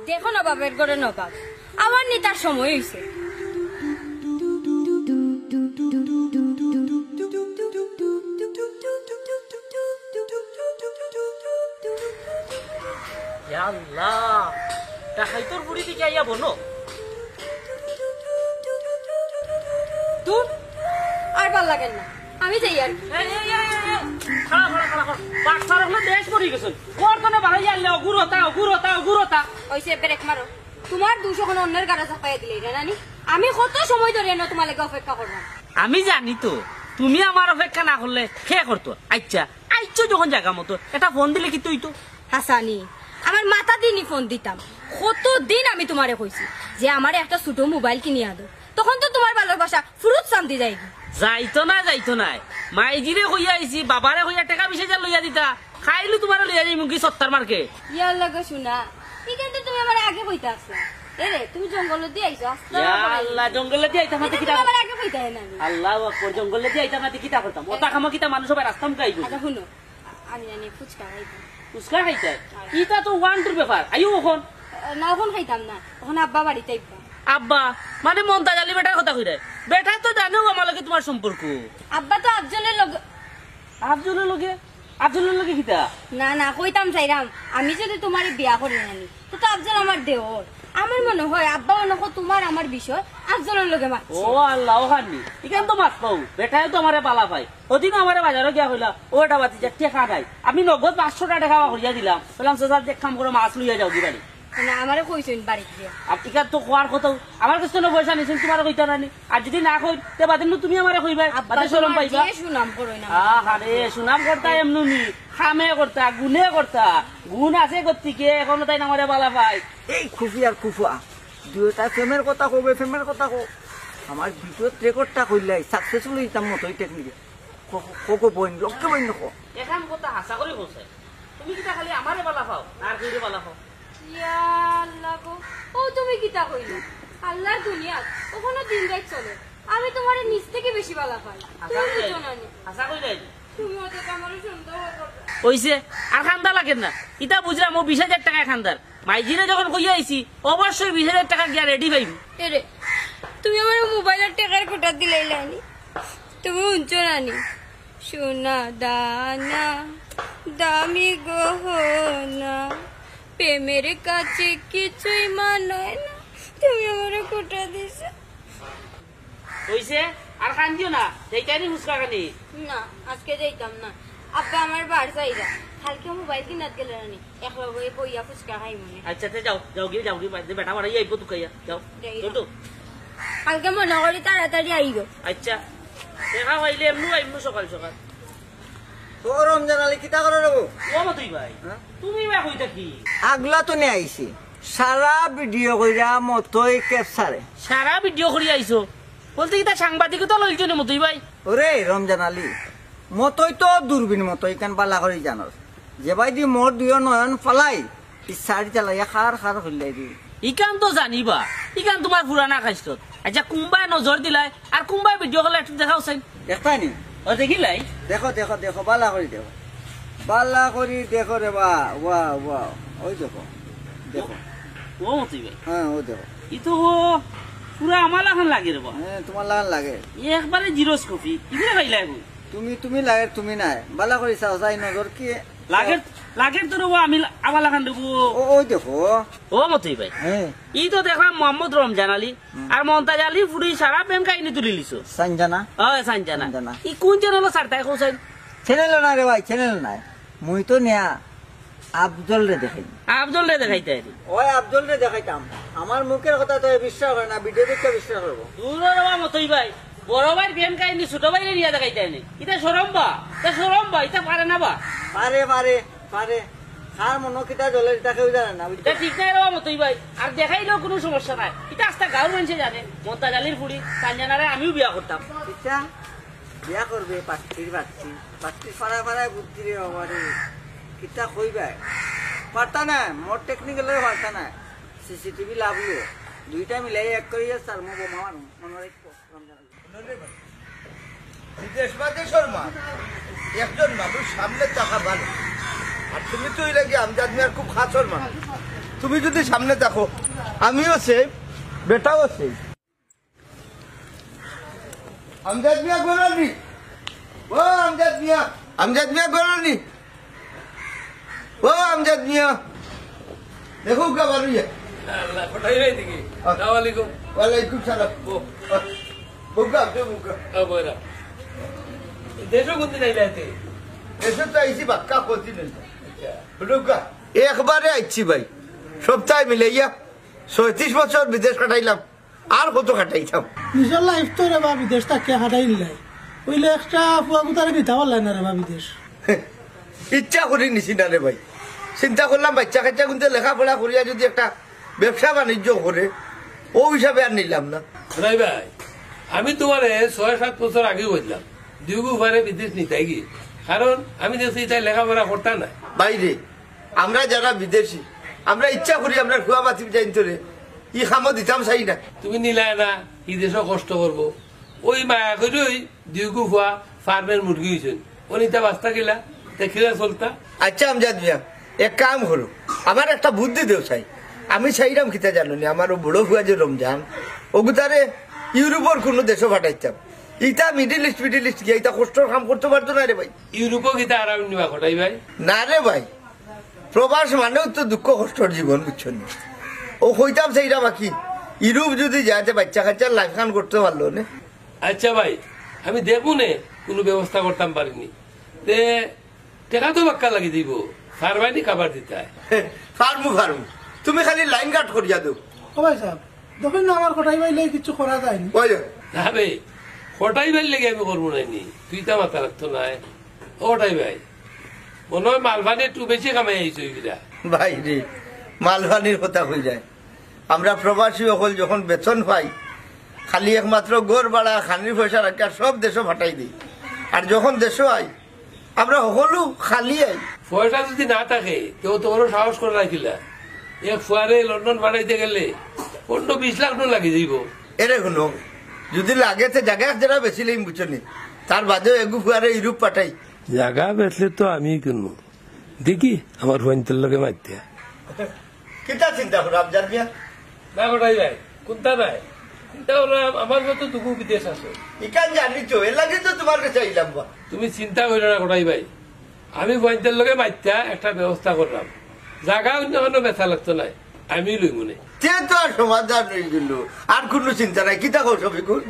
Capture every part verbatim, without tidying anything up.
দেখো নবাবের ঘরে নবাব, আবার নি তার সময় হইছে। ইয়া আল্লাহ, ডাকাইতর বুড়ি দিকে আইয়া বনো। দূর, আর ভাল লাগে না, আমি যাই আর কি। এই, এই, এই, এই, এই, খাড়া, খাড়া, খাড়া, খাড়া। বাটপার অকলে দেশ ভরি গেছইন। ঘর তনে বাড়াই আনলে অগুরতা, অগুরতা, অগুরতা। ওই যে ব্রেক মারো। তোমার দুষ অখন অন্যের গাড়া চাপাইয়া দিলে, এটা নানি? আমি কত সময় ধরে এনে তোমার লাগি অপেক্ষা করলাম। আমি জানি তো, তুমি আমার অপেক্ষা না করলে কে করতো? আচ্ছা, আইছো যখন জাগা মতো, একটা ফোন দিলে কিতা অইতো? হাসানি, আমার মাথা দিনই ফোন দিতাম। কতদিন আমি তোমারে কইছি যে আমারে একটা ছোট মোবাইল কিনিয়া দেও, তখন তো তোমার ভালোবাসা ফুরুত চান্দি যায়গি। যাইতো না, যাইতো না। মাইজিরে কইয়া আইছি, বাবারে কইয়া টেকা বিশ হাজার লইয়া দিতা, খাইলু তোমারে লইয়া যাইমু কি সত্তার মার্কেট। ইয়ার লগে শুনা, ইখান তো তুমি আমারে আগে কইতা আছলা। এরে, তুমি জঙ্গল দিয়া আইছো, আস্তে ইয়া আল্লাহ, জঙ্গল দিয়া আইতাম না, ইটা কিতা তুমি আমারে আগে কইতা না। আল্লাহু আকবার, জঙ্গল দিয়া আইতাম না, কিতা করতাম? ওটা খামো কিতা মানুষ সবাই রাস্তা মুখে আইবো। আচ্ছা, হুনো, আ-, আমি জানি ফুচকা খাইতাম। ফুচকা খাইতায়? ইটা তো ওয়ান টুর ব্যাপার। আইও অখন। না, অখন খাইতাম না, অখন আব্বা বাড়িত আইবা। আব্বা? মানে মন্তাজ আলী বেটার কথা কইরায়? বেটায় তো জানেউ আমার লগে তোমার সম্পর্ক। আব্বা তো আফজলের লগে। আফজলের লগে? আফজলের লগে কিতা? না, না, কইতাম চাইরাম, আমি যদি তোমারে বিয়া করি নানি, তো, তো আফজল আমার দেওর। আমার মনে হয় আব্বা অনকো তোমার আমার বিষয় আফজলের লগে মাতছে। ও আল্লাহ, অখান নি। ইখান তো মাত পাও, বেটায় তো আমারে বালা পায়। ওদিন আমারে বাজারো গিয়া কইলা, "ও এটা বাতি যা, টেকা নাই।" আমি নগদ পাঁচশো টেকা করিয়া দিলাম। কইলাম, "চাচা, এক কাম করো, মাছ লইয়া যাওগি বাড়ি।" না, আমারে কইছইন বাড়িত গিয়া। আর ইখান তো কওয়ার কথা, আমার কাছ থাকি পয়সা নিছইন, তোমারে কইতা নানি। আর যদি না কই, তে বাদে নু তুমি আমারে কইবায়, আব্বা, বাদে শরম তোমার পাইবা। যে সুনাম করো না। আহারে, সুনাম করতা এমনু নি, কামে করতা, গুণে করতা, গুণ আছে গতিকে, এখনো তাইন আমারে বালা পায়। এই খুফি আর খুফা, দুইটা প্রেমের কথা কবে, প্রেমের কথা কও। আমার ভিডিওত রেকর্ডটা কইলাই, সাকসেসফুল হইতাম মতই টেকনিকে। কো, কো, কো, কো, বইন, লক্ষ্য বইন, কো। এখান কথা হাছা করি বলছে। তুমি কিতা খালি আমারে বালা পাও, না আর কেউরে বালা পাও? ইয়া আল্লাহ গো, ও তুমি কিতা কইলে? আল্লাহর দুনিয়াত অখনো দিন রাইত চলে। আমি তোমারে নিজ থাকি বেশি বালা পাই। হাছা তুমি কইলে? বুঝো না নি? হাছা কইলে? তুমি অত আমারে সন্দেহ করো। অইছে, আর কান্দা লাগে না। ইতা বুঝলাম, ও বিশ হাজার টেকায় কান্দার। মাইজিরে যখন কইয়া আইছি, অবশ্যই বিশ হাজার টেকা গিয়া রেডি পাইবো। এরে, তুমি আমার মোবাইল আর টেকার কোটা দিলাইলানি। তুমি হুনছো না নি? সোনা দানা, দামি গহনা, প্রেমের কাছে কিছুই মানায় না। তুমি আমারে কোটা দিছো। অইছে, আর কান্দিও না, যাইতায় নি ফুচকা খানি? না, আজকে যাইতাম না। আব্বা আমার বার চাইরা, কালকে মোবাইল কিনাত গেলে না নি, একলগে বইয়া ফুচকা খাইমু নে। আচ্ছা, তে যাও, যাওগি, যাওগি, বাদে বেটা বাড়াই আইবো তুকাইয়া, যাও। যাই যাও। তো। কালকে মনে করি তাড়াতাড়ি আইও। আচ্ছা, দেখা পাইলে এমনু আইমু সকাল সকাল। ও রমজান আলী, কিতা করো রে বউ? ও মতই ভাই, হ্যাঁ? তুমি বা কইতা কি? আগলা তো নে আইছি, সারা ভিডিও কইরা মতই ক্যাপচারে। সারা ভিডিও করি আইছো? বলতে কিতা সাংবাদিকতা লইছো নি মতই ভাই? ওরে রমজান আলী, মতই তো দূরবীন মতো, ইখান বালা করি জানোস। যে ভাই দি মোর দুইও নয়ন ফালাই, ই সারি চালাইয়া খার খার হইলাই দি। ইখান তো জানিবা, ইখান তোমার পুরানা খাইছত। আচ্ছা, কুম্বায় নজর দিলাই, আর কুম্বায় ভিডিও কলে একটু দেখাও চাই। দেখতায় নি? ও, দেখিলাই? দেখো, দেখো, দেখো, বালা করি দেখো। বালা করি দেখো রে বা, ওয়া, ওয়া, ওই দেখো, দেখো। ও মতই ভাই। হ্যাঁ, ও দেখো। ই তো ও পুরা আমার লাখান লাগে রে বা। হ্যাঁ, তোমার লাখান লাগে। একবারে জেরক্স কপি। ইগুলা পাইলাই কই? তুমি, তুমি লাগে, তুমি নাই। বালা করি চাও, চাই নজর কি? লাগের, লাগের তো রে বা, আমি লা-, আমার লাখান রে বা। ও, ওই দেখো। ও মতই ভাই। হ্যাঁ। ই তো দেখলাম মোহাম্মদ রমজান আলী। হুম। আর মন্তাজ আলীর ফুড়ি সারা প্রেম কাহিনী তুলি লিছো। সানজানা। ও, সানজানা। সানজানা। ই কোন চ্যানেল ছাড়তায় কও চাই? চ্যানেল না রে ভাই, চ্যানেল নাই। মুই তো নিয়া আফজলরে দেখাই। আফজলরে দেখাইতায় নি? ওই আফজলরে দেখাইতাম। আমার মুখের কথা তো এ বিশ্বাস করে না, ভিডিও দেখে বিশ্বাস করবো। দূর রে বা মতই ভাই। বড় ভাইর প্রেম কাহিনী ছোট ভাইরে নিয়া দেখাইতায় নি? ইতা শরম বা, ইতা শরম বা, ইতা পারে না বা। পারে, পারে, পারে। কার মনো কিতা জ্বলে, ইতা কেউ জানে না, বুঝছো? ইতা ঠিক নায় রে বা মতই ভাই। আর দেখাইলেও কুনু সমস্যা নাই। ইতা আস্তা গাঁওর মানষে জানে। মন্তাজ আলীর ফুড়ি, সানজানারে আমিও বিয়া করতাম। ইতা বিয়া করবে, পাত্রীর পাত্রী। পাত্রীর ফাড়ায় ফাড়ায় বুদ্ধি রে বাবা রে। কিতা কইবায়? পারতা না, মোর টেকনিক্যাল পারতা না। সিসিটিভি লাভলো। দুইটা মিলাই এক করিয়া সারমু বোমা মারমু। মনো রাখো, রমজান। বিদেশ বা দেশর মা, একজন মানুষ সামনে থাকা ভালো। আর তুমি তো অইলাগি আমজাদ মিয়ার খুব খাছর মানুষ। তুমি যদি সামনে থাকো, আমিও সেম, বেটাও সেম। আমজাদ মিয়া ঘরো নি? ও আমজাদ মিয়া, আমজাদ মিয়া ঘরো নি? ও আমজাদ মিয়া, দেখো কা বারুইয়া। আল্লাহ, কোথায় যাই দেখি? আসসালামু আলাইকুম। ওয়ালাইকুম সালাম। ও। বউকা, আপনি বউকা। ও, বইরা। দেশো কোন দিন আইলা এতে? দেশো তো আইছি বাক্কা কতদিন হইল। আচ্ছা। বউকা, একবারে আইছি ভাই। সপ্তাহে মিলাইয়া ছয়ত্রিশ বছর বিদেশ কাটাইলাম। আর কত কাটাইতাম? নিজর লাইফ তো রে বা বিদেশ থাকিয়া কাটাইলাই। অইলে একটা ফুয়া গুতারে নিতা পারলায় না রে বা বিদেশ। ইচ্ছা করি নিছি না রে ভাই। চিন্তা করলাম বাচ্চা কাচ্চা কিন্তু লেখাপড়া করিয়া যদি একটা ব্যবসা বাণিজ্য করে, ও হিসাবে আর নিলাম না। ভাই ভাই, আমি তোমারে ছয় সাত বছর আগেউ কইলাম, দুইগু ফুয়ারে বিদেশ নিতায় গি, কারণ আমি দেখছি ইতায় লেখাপড়া করতা না। বাইরে আমরা যারা বিদেশি, আমরা ইচ্ছা করি আমরা ফুয়া বাতি যাইন তোরে, ই কামো দিতাম চাই না। তুমি নিলায় না, ই দেশো কষ্ট করবো। ওই মায়া করি ওই দুইগু ফুয়া ফার্মের মুরগি হইছইন। অনিতা বাস্তা গেলা, দেখিলা চলতা। আচ্ছা, আমজাদ মিয়া, এক কাম করো, আমার একটা বুদ্ধি দেও চাই। আমি চাইরাম কিতা জানো নি, আমার ও বড় ফুয়া যে রমজান, ওগুতারে ইউরোপর কোনো দেশো পাঠাইতাম। ইতা মিডল ইস্ট, মিডল ইস্ট গিয়া ইতা কষ্টর কাম করতে পারতো না রে ভাই। ইউরোপও কিতা আরাম নিবা কটাই ভাই? না রে ভাই, প্রবাস মানেও তো দুঃখ কষ্টর জীবন, বুঝছো নি? ও কইতাম সেইটা বাকি, ইউরোপ যদি যায়, তে বাচ্চা কাচ্চার লাইফ খান করতে পারলো নে। আচ্ছা ভাই, আমি দেখমু নে, কোনো ব্যবস্থা করতাম পারিনি। তে টেকা তো বাক্কা লাগি দিব, ফারবায়নি কাবার দিতায়। ফারমু, ফারমু, তুমি খালি লাইন গার্ড করিয়া দেও। ও ভাই সাহেব, দেখইন না আমার কটাই ভাই লই কিছু করা যায়নি। ওই যে। না বে, কটাই ভাই লেগে আমি করবো নাইনি, তুই তো মাথা রাখতো নায়। ও কটাই ভাই, মনে হয় মালপানি একটু বেশি কামাই আইছো ইগুলা। ভাই রে, মালপানির কথা কই যায়। আমরা প্রবাসী অকল যখন বেতন পাই, খালি একমাত্র ঘর ভাড়া, খানির পয়সা রাখিয়া সব দেশো ফাটাই দেই। আর যখন দেশো আই, আমরা হকলউ খালি আই। পয়সা যদি না থাকে, তেও তো বড় সাহস করি রাখিলা। এক ফুয়ারে লন্ডন ফাটাইতে গেলে পনেরো বিশ লাখ টেকা লাগি যাইবো। এরে হুনো, যদি লাগে তে জাগা এক জেরা বেচিলাইমু, বুঝছো নি? তার বাদেও এগু ফুয়ারে ইউরোপ ফাটাই। জাগা বেচলে তো আমি কিনমু। দেখি, আমার ফুয়াইন্তর লগে মাতিয়া। কিতা চিন্তা করো, আফজাল মিয়া? না, কটাই ভাই, কুন্তা নাই। চিন্তা করো, আম-, আমার মতো দুগু বিদেশ আছে। ইখান জানি তো, এর লাগি তো তোমার কাছে আইলাম বা। তুমি চিন্তা করো না, কটাই ভাই। আমি ফুয়াইন্তর লগে মাতিয়া একটা ব্যবস্থা করলাম। জাগা অন্য কোনো বেচা লাগতো নায়, আমি লইমু নে। তে তো আর সমাধান অই গেল, আর কোনো চিন্তা নাই। কিতা কও শফিকুল?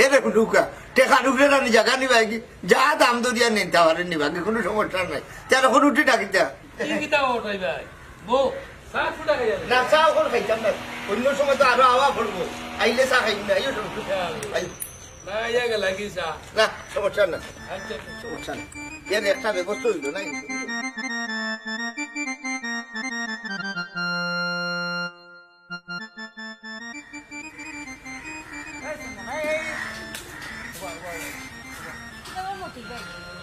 এরে হুনুকা, টেকার উপরে রানি জাগা নিবা কি? যা দাম দরিয়া নিতা পারে নিবা কি, কোনো সমস্যা নাই। তে আর এখন উঠি ডাকিতা। কি কিতা কও কটাই ভাই? বউ, চা ফুটা খাইয়া যাও। না, চা এখন খাইতাম না। অন্য সময় তো আরো আওয়া পড়বো। আইলে চা খাইব না। আইও, শফিকুল। আইও। না, ইয়া গেলা কি চা? না, সমস্যা না। আচ্ছা, আচ্ছা। সমস্যা না। এর একটা ব্যবস্থা অইল না।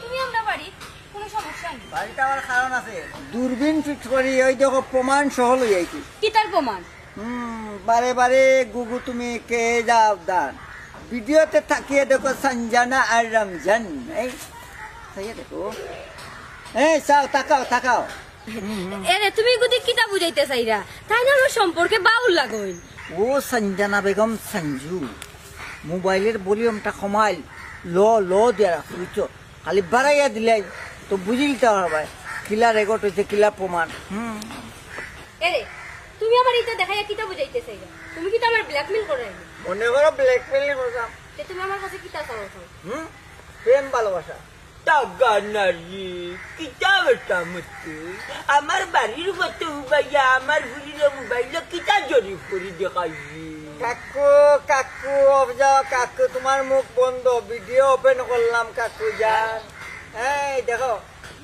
তুমি আমরা বাড়ি, কোনো সমস্যা নেই। বাড়িতে আবার কারণ আছে। দূরবীন ফিট করি, ওই দেখো প্রমাণ সহ লই আইছি। কিতার প্রমাণ? হুম, বারে বারে গুগু তুমি কে যাও দান। ভিডিওতে তাকিয়ে দেখো সঞ্জানা আর রমজান। এই, তাকিয়ে দেখো। এই, চাও, তাকাও, তাকাও। এরে, তুমি গুদি কিতা বুঝাইতে চাইরা? তাই না আমার সম্পর্কে বাউল লাগইন। ও সঞ্জানা বেগম সঞ্জু, মোবাইলের ভলিউমটা কমাইল, লো, লো দিয়া রাখো, বুঝছো? খালি বাড়াইয়া দিলাই তো বুঝিলিতা পারবায়, কিলা রেকর্ড হইছে, কিলা প্রমাণ। হুম। এরে, তুমি আমার ইটা দেখাইয়া কিতা বুঝাইতে চাইরা? তুমি কিতা আমার ব্ল্যাকমেইল করাইনি? মনে করো ব্ল্যাকমেইল করলাম। তে তুমি আমার কাছে কিতা চাও এখন? হুম? প্রেম ভালোবাসা। টাকা না রে, কিতা বেটা মতে? আমার বাড়ির মতো উবাইয়া আমার ফুরিরে মোবাইলো কিতা জরিপ করি দেখাইলি? কাকু, কাকু, অফ যাও, কাকু, তোমার মুখ বন্ধ, ভিডিও ওপেন করলাম, কাকু জান। এই দেখো।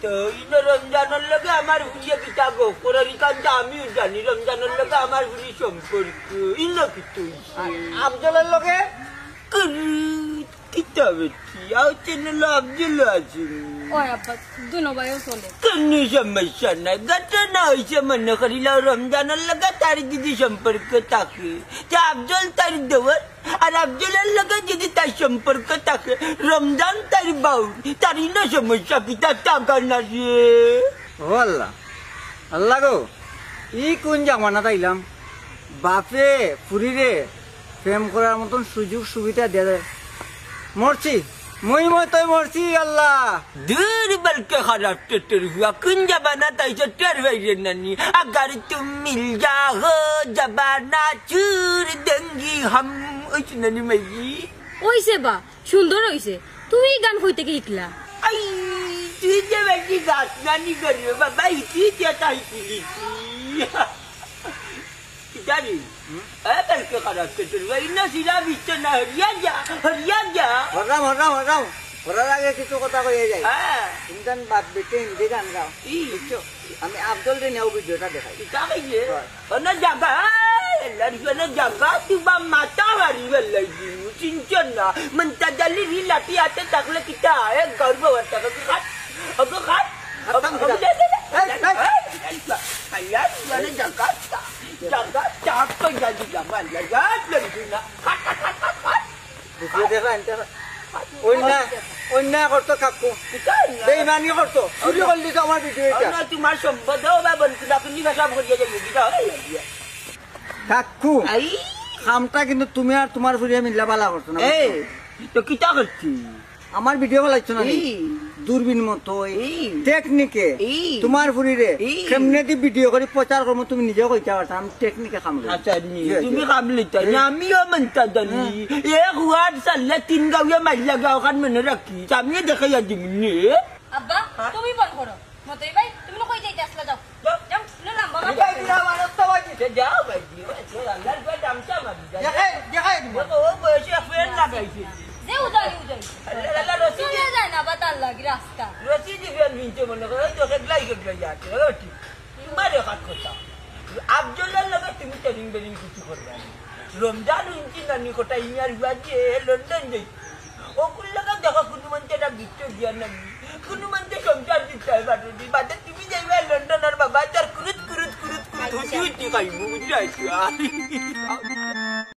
তো ইনো রমজানর লগে আমার ফুরিয়ে কিতা গো? করার ইখান তো আমিও জানি, রমজানর লগে আমার ফুরির সম্পর্ক। ইনো কিতা অইছে? আফজলর লগে? কুরু, কিতা বেটি? আও চ্যানেল আফজল আছে। ওই আব্বা, দুনো ভাইও চলে। কোনো সমস্যা নাই। ঘটনা হইছে মনে করিলাও রমজানর লগে তার যদি সম্পর্ক থাকে, তে আফজল তার দেওর, আর আফজলর লগে যদি তার সম্পর্ক থাকে, রমজান তার বাউর, তার ইনো সমস্যা কিতা? টাকা না রে। ও আল্লাহ, আল্লাহ গো, ই কুন জামানাত আইলাম? বাপে ফুরিরে প্রেম করার মতন সুযোগ সুবিধা দিয়া দেয়। মরছি, মুই মতই মরছি, আল্লাহ। দূর বালকে খারাপ পেটের ফুয়া, কুন জামানাত আইছো টের পাইরে নানি। আগার তুম মিল যাও জামানা ছুড় দেঙ্গি হাম, ওই শুনানি মাইজি। ওইছে বা, সুন্দর অইছে। তুমি ই গান কই থাকি হিকলা? আই, তুই যে বেশি গাছ নানি করিও বাবা, ইতি ইতি এটা হিকিলিছি। কিতারি? এ, বেলকে খারাপ কে তোর ভাই, না সিরা বিচ্ছে না, হরিয়া যা, হরিয়া যা। হরাম, হরাম, হরাম। হরার আগে কিছু কথা কইয়া যাই। হ্যাঁ। ইনকান বাপ বেটে হিন্দি গান গাও। ই। বুঝছো? আমি আফজলরে নিয়াও ভিডিওটা দেখাই। কিতা কইলে? হয়। অনে জাগা, এ, লড়ি অনে জাগা, তুই বা মাথা মারি বেলাই দিমু, চিনছ না। মন্তাজ আলীর ই লাঠি হাতে থাকলে কিতা, এ, গর্ব হতে হবে। খাট, ওগো খাট, ওগো, ওগো, এই, এই। এই, এই, আল্লাহ, মানে জাগা, জাগা, চাপ তো জানি জামা, আল্লাহ, জাত লড়ি না। খাট, খাট, খাট, খাট, খাট। বুঝিয়ে দেখা, আনতে হবে। অন্যায়, অন্যায় করতো কাকু। কিতা অন্যায়? বেইমানি করতো। চুরি করলি তো আমার ভিডিও এটা। না, তোমার সম্পদ ও বা বন্ধু, আপনি ভাষা ভরিয়ে যাবে, কিতা হয়? কাকু, আই। কামটা কিন্তু তুমি আর তোমার ফুরিয়ে মিল্লা বালা করছো না, এই, বুঝছো? তো কিতা করছি? আমার ভিডিও বানাইছো না নি? এই। দূরবীন মতো, এই। এই। টেকনিকে, এই। তোমার ফুরিরে, এই। কেমনে দি ভিডিও করি প্রচার করবো তুমি নিজেও কইতে পারছো, আমি টেকনিকে কাম লই। আচ্ছা, নি, জি, তুমি জি। কাম লইতা, নি, হ্যাঁ। আমিও মানতা জানি। হ্যাঁ। এক ওয়ার্ড চাললে তিন গাউয়ে মাইল লাগে, ওখান মনে রাখি। আমিও দেখাইয়া দিমু, নি। আব্বা, হ্যাঁ? তুমি বন্ধ করো। মতই ভাই, তুমি না কই যাইতে আসলা, যাও। যাও। যাও, নো লম্বা মাত। যাও, যাও, যাও, যাও, আল্লাহর ঘর দামসা মারি, যাও। দেখাই, দেখাই দিবো। দেখো, ও বয়সে ফ্যান লাগাইছে। যে উজানি উজানি। আল্লাহ, আল্লাহ, রশিদ। চলে যায় না, বাতার লাগি রাস্তা। রশিদ ফ্যান ভিনছে মনে করো, ওই তো হেগলাই, হেগলাই আছে, ও ঠিক। তোমার এক হাত কথা। আফজলের লগে তুমি ট্রেনিং বেনিং কিছু করবে না। রমজান উনকি নানি কথা, ইমিয়ার বাড়ি লন্ডন যাই। ওগুর লগে দেখো, কোনো মন্ত্রী একটা বিচ্ছু দিয়া নানি। কোনো মন্ত্রী সংসার দিতে হয় বাটুরি। বাদে তুমি যাইবে লন্ডন আর বাবা তার কুরুত, কুরুত, কুরুত, কুরুত, হুতি, হুতি খাইবো, বুঝছো?